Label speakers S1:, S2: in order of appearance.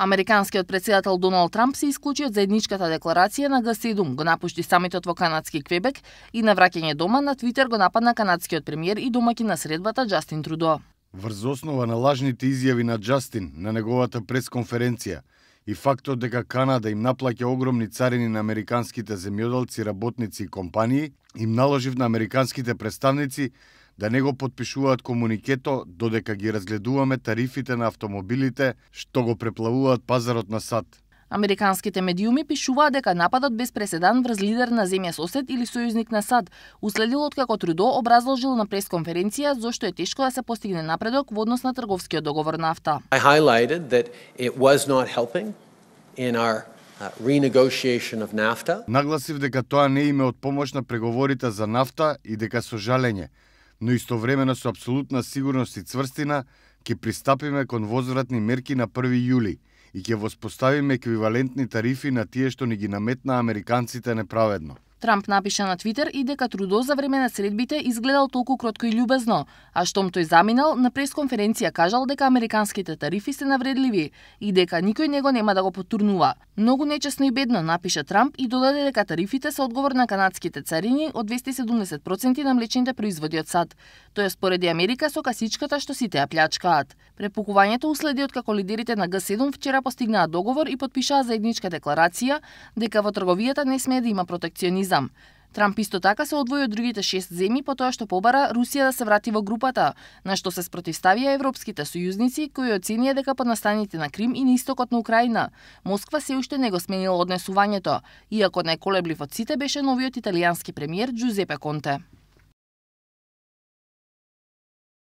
S1: Американскиот претседател Доналд Трамп се исклучи од заедничката декларација на Г7, го напушти самитот во канадски Квебек и на враќање дома на Твитер го нападна канадскиот премиер и домаќин на средбата Џастин Трудо.
S2: Врз основа на лажните изјави на Џастин на неговата пресконференција и фактот дека Канада им наплаќа огромни царини на американските земјоделци, работници и компании, им наложив на американските представници да не го подпишуваат комуникето додека ги разгледуваме тарифите на автомобилите што го преплавуваат пазарот на САД.
S1: Американските медиуми пишуваат дека нападот без преседан врз лидер на земја сосед или сојузник на САД уследил откако Трудо образложил на пресконференција зошто е тешко да се постигне напредок во однос на трговскиот договор нафта.
S3: I highlighted that it was not helping in our renegotiation of NAFTA.
S2: Нагласив дека тоа не име од помош на преговорите за нафта и дека со жалење, но истовремено со апсолутна сигурност и цврстина ќе пристапиме кон возвратни мерки на 1 јули и ќе воспоставиме еквивалентни тарифи на тие што ни ги наметна американците неправедно.
S1: Трамп напиша на Твитер и дека Трудо за време на средбите изгледал толку кротко и љубезно, а штом тој заминал, на пресконференција кажал дека американските тарифи се навредливи и дека никој него нема да го потурнува. Многу нечесно и бедно, напиша Трамп и додаде дека тарифите се одговор на канадските царини од 270% на млечните производи од САД. Тоа спореди Америка со касичката што сите ја плячкаат. Препукувањето уследи откако лидерите на Г7 вчера постигнаа договор и потпишаа заедничка декларација дека во трговијата не смее да има протекционизам. Трамп исто така се одвои од другите 6 земји по тоа што побара Русија да се врати во групата, на што се спротивставија европските сојузници кои оценија дека под настаните на Крим и на истокот на Украина Москва се уште не го сменила однесувањето, иако најколеблив од сите беше новиот италијански премиер Џузепе Конте.